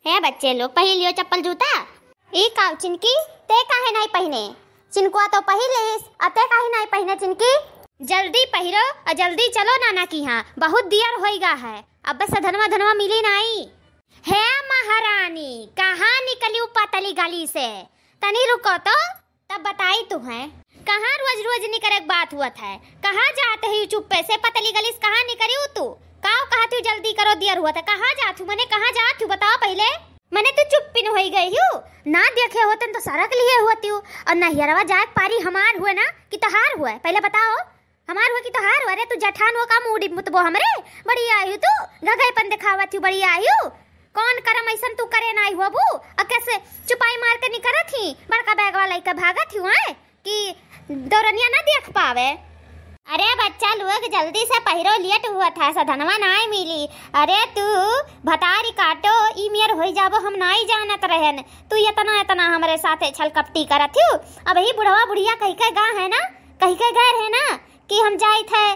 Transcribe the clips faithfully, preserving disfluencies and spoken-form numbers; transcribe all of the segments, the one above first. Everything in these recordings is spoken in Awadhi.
ए बच्चे लोग, पहिर लियो चप्पल जूता। ई का चिनकी, ते काहे नाहीं पहिने? चिनकुआ तो पहिर लेहिस, अ ते काहे नाहीं पहिने चिनकी? जल्दी पहिरो अ जल्दी चलो नाना किहाँ, बहुत दियर होइगा है, अब सधनवा धनवा मिली नाहीं। हे महारानी, कहाँ निकलिउ पतली गली से? तनी रुको तो, तब बताई तुहैं। कहाँ रोज रोज निकरे के बात हुवत है? कहाँ जात ही चुप्पे से पतली गली से, कहाँ निकरिउ तू? काव कहत ही जल्दी करो, दियर हुवत है, कहाँ जात ही? मने कहाँ जात ही बताओ पहिले। मने तू चुप्पिन होई गई हू, ना देखे होतन तो सरक लिए होतिउ। अउर नहियरवा जाए के पारी हमार हुए ना कि तोहार हुए, पहिले बताओ। हमार हुआ कि तोहार हुआ? अरे तू जठान हो का, मूड़ी मुतबो हमरे? बड़ी आई हू तू, घघईपन देखावत हू, बड़ी आई हू। कौन करम अइसन तू करे नाई हुआ बू? अ कैसे चुपाई मार के निकरत ही, बड़का बैगवा लइके भागत ही आए कि दौरनिया ना देख पावे। अरे बच्चा लोग, जल्दी से पहिरो, लेट हुवत है, सधनवा नाई मिली। अरे तू भतारी काटो, ई मेर होई जाबो, हम नाई जानत रहेन। तू इतना इतना हमरे साथे छलकपटी करत हू। अबही बुढ़वा बुढ़िया कहिके गा है ना, कहिके गए रहे ना, कि हम जाइत है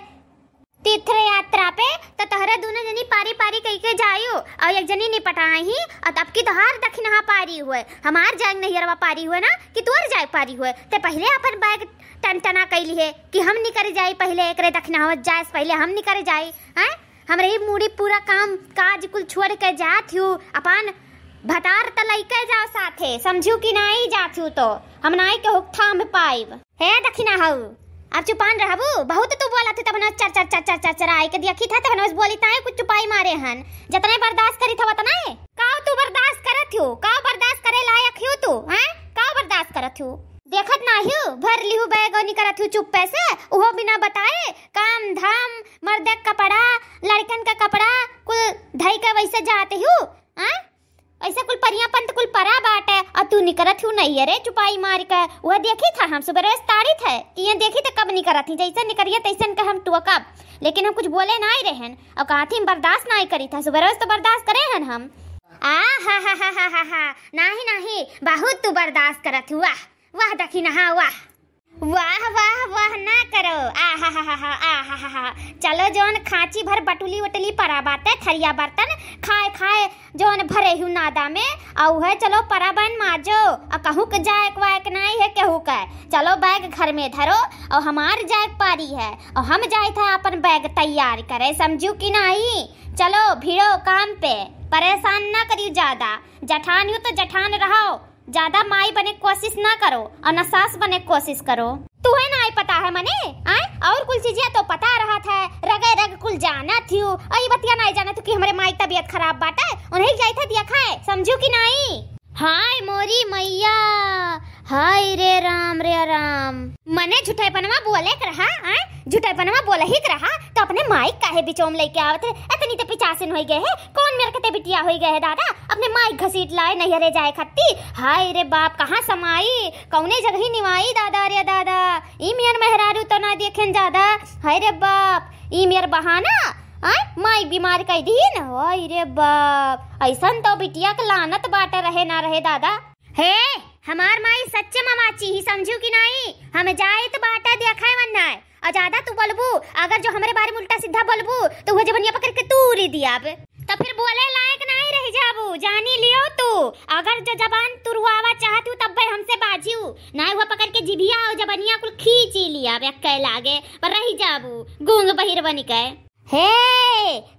तीर्थ यात्रा पे, तो तोहरे दुनो जनी पारी पारी कइके जाइउ, अउर एक जनी निपटाई ही, अउर तब की तोहार दखिनहा पारी हुए, हमार जाए नहियरवा पारी हुए ना, कि तोर जाए पारी हुए, ते पहिले अपन बैग टनटना कइ लिहे कि हम निकर जाई पहिले, एकरे दखिनहा जाए से पहिले हम निकर जाई, हैं? हमरे ही मूड़ी पूरा काम काज कुल छोड़ के जात हू, अपन भतार त लइके जाओ साथे, समझू कि नाई जात हू तो हम नाई के हुकथाम पाइब। हे दखिनहा हऊ, अब चुपान रहबू? बहुत तू बोलत हू तब ना चर चर चर चर चर चर आई के देखी था तब ना बोली ताए कुछ चुपाई मारे हन। जतने बर्दाश्त करी था वतने। काव तू बर्दाश्त करत हू? काव बर्दाश्त करे लायक हू तू? हैं? काव बर्दाश्त करत हू? देखत ना हू, भर लिहू बैग और निकरत हू चुप्पे से, उहो बिना बताए। काम धाम, मर्दे के कपड़ा, लड़कन के कपड़ा, कुल धई के वैसे जात हू, हैं? ऐसे कुल परियां पंत कुल परा बाटे, अउर तू निकरत हू नहियरे चुपाई मार के। वह देखी था हम सुबह रोज ताड़ी थे कि ये देखी तो कब निकरत ही, जैसे निकरिए तैसन के हम टोकब, लेकिन हम कुछ बोले नाई रहेन। अउर कहा थी हम बर्दाश्त नाई करी था, सुबह रोज तो बर्दाश्त करे हन हम। आ हा हा हा हा हा हा, नाही नाही, बहुत तू बर्दाश्त करत हू, वाह वाह दखिनहा वाह। वाह वाह वाह ना करो, आ हा हा हा हा, आ हा हा हा। चलो जौन खांची भर बटुली उटली परा बाटे, थरिया बर्तन खाए खाए जौन भरे हू नादा में, अउ है चलो परा बन माजो, अ कहूँ के जाए के वाए के नाई है केहू के। चलो बैग घर में धरो, अउ हमार जाए के पारी है, अउ हम जाइत है अपन बैग तैयार करे, समझू कि नाई? चलो भिड़ो काम पे, परेशान ना करियो ज्यादा, जठान हू तो जठान रहो। ज्यादा माई बने कोशिश ना करो अउर ना सास बने कोशिश करो। तुहे नाई पता है मने, आय? अउर कुल चीजिया तो पता रहत है, रगे रग कुल जानत हू। अई बतिया नाई जानत हू कि हमरे माई तबियत खराब बाटे, उन्हें जाइत है देखाए, समझू कि नाई? हाय मोरी मैया, हाय रे राम रे राम। मने झुठैपनवा बोले के रहा, आय? झुठैपनवा बोलही के रहा, तो अपने माई काहे बिचोम लइके आवत है? इतनी ते पिचासिन होई गए है, कौन मेर के ते बिटिया होई गए है दादा? अपने माई घसीट लाए नैहरे जाए खत्ती। हाय रे बाप, कहाँ समाई, कौने जगही निवाई दादा रे दादा। ई मेर मेहरारू तो ना देखेन ज्यादा। हाय रे बाप, ई मेर बहाना, आय, माई बीमार कई दीन। हाय रे बाप, ऐसन तो बिटिया के लानत बाटे रहे ना रहे दादा। हे, हमार माई सच्चे ममाची ही, समझू कि नाई? हम जाइत बाटे देखाए वन्नाए। अउर ज्यादा तू बोलबू, अगर जो हमरे बारे में उल्टा सीधा बोलबू, तो वह जबनिया पकड़ के तूरी दियाब। तो फिर बोले लायक नाई रह जाबू, जानी लियो तू। अगर जो जबान तुरवावा चाहत हू, तब्बे हमसे बाजियो, नाई हुआ पकड़ के जिभिया अउर जबनिया कुल खींची लियाब, एक्के लागे पर रह जाबू, गूंग बहिर बन के। हे,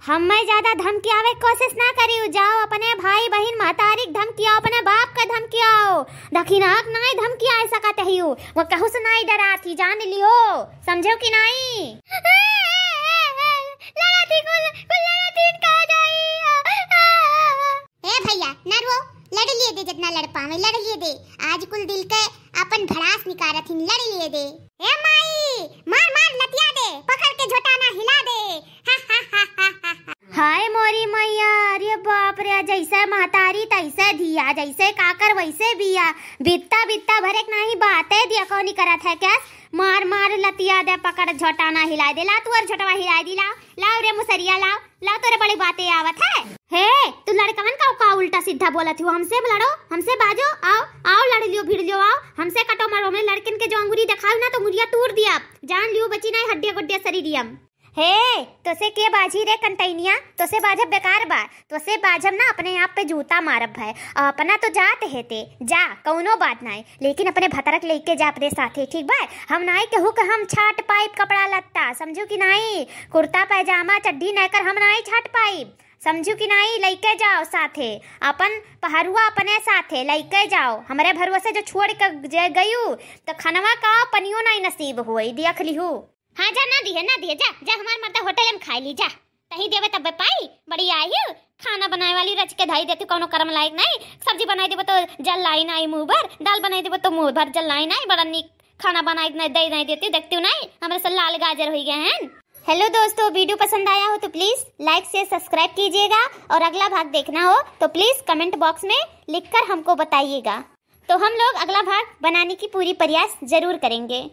हमें ज्यादा धमकियावे के कोशिश ना करियो, जाओ अपने भाई बहिन महतारी के धमकियाओ, अपने बाप के धमकियाओ, दखिनहा के नाई धमकियाए सकत हियो, वो कहू से नाई डरात ही, जान लियो, समझो कि नाई? लड़त ही कुल, कुल लड़त ही, कहाँ जाई? ए भैया, ना रो, लड़ लिए दे, जितना लड़ पावे, लड़ लिए दे। आज कुल दिल के अपन भड़ास निकारत हिन, लड़ लिए दे। ए माई, मार, मार, लतिया दे, पकड़ के झोटाना हिला दे। हाय मोरी मैया, अरे बाप रे, जैसे महतारी तैसे धिया, जैसे काकर वैसे बिया। बित्ता, बित्ता भरे के नाही बाते दिया कौनी करत है क्या? मार, मार, लतिया दे, पकड़, झोटाना हिलाए दे। ला, तू और झोटवा हिलाए दी, लाओ, लाओ रे मुसरिया, लाओ, लाओ, तोरे बड़ी बातें आवत है। हे, तू लड़कवन का, का उल्टा सीधा बोलत हो? हमसे लड़ो, हमसे बाजो, आओ, आओ, लड़ लियो, भिड़ लियो, आओ, हमसे कटो मरो, हमरे लड़कन के जो अंगुरी देखाओ ना, तो अंगुरिया तूर दिया, जान लियो, बची नहीं हड्डिया गुड्डिया शरीरियम। हे, तोसे के बाजी रे कंटैनिया? तोसे बाजब बेकार बा। तोसे बाजब ना, अपने आप पे जूता मारब है। और अपना तो जात है ते, जा, कौनो बात नाई, लेकिन अपने भतरक लेके जा अपने साथे, ठीक बा? हम नाई केहू के हम छाट पाइब कपड़ा लत्ता, समझू कि नाई? कुर्ता पैजामा चड्ढी नैकर हम नाई छाट पाइब, समझू कि नाई? लेके जाओ साथे, अपन पहरुआ अपने साथे लेके जाओ। हमरे भरोसे जो छोड़ के जे गयू, तो खनवा का पनियो नाई नसीब होई, देख लिहू। हाँ, जा, ना दिहे, ना दिहे, जा, जा, हमार मर्दा होटल में खाई ली, जा। तही देवे तब पाई, बड़ी आई हो, खाना बनाए वाली रच के धई देती, कौनो करम लायक नाई। सब्जी बनाई देबो तो जल लाई नाई मुँह भर, दाल बनाई देबो तो मुँह भर जल लाई नाई, बड़ा नीक खाना बनाई नाई, दे नाई देती, देखती हूँ नाई, हमरे से लाल गाजर हुई गए हैं। हेलो दोस्तों, वीडियो पसंद आया हो तो प्लीज लाइक से सब्सक्राइब कीजिएगा, और अगला भाग देखना हो तो प्लीज कमेंट बॉक्स में लिखकर हमको बताइएगा। तो हम लोग अगला भाग बनाने की पूरी प्रयास जरूर करेंगे।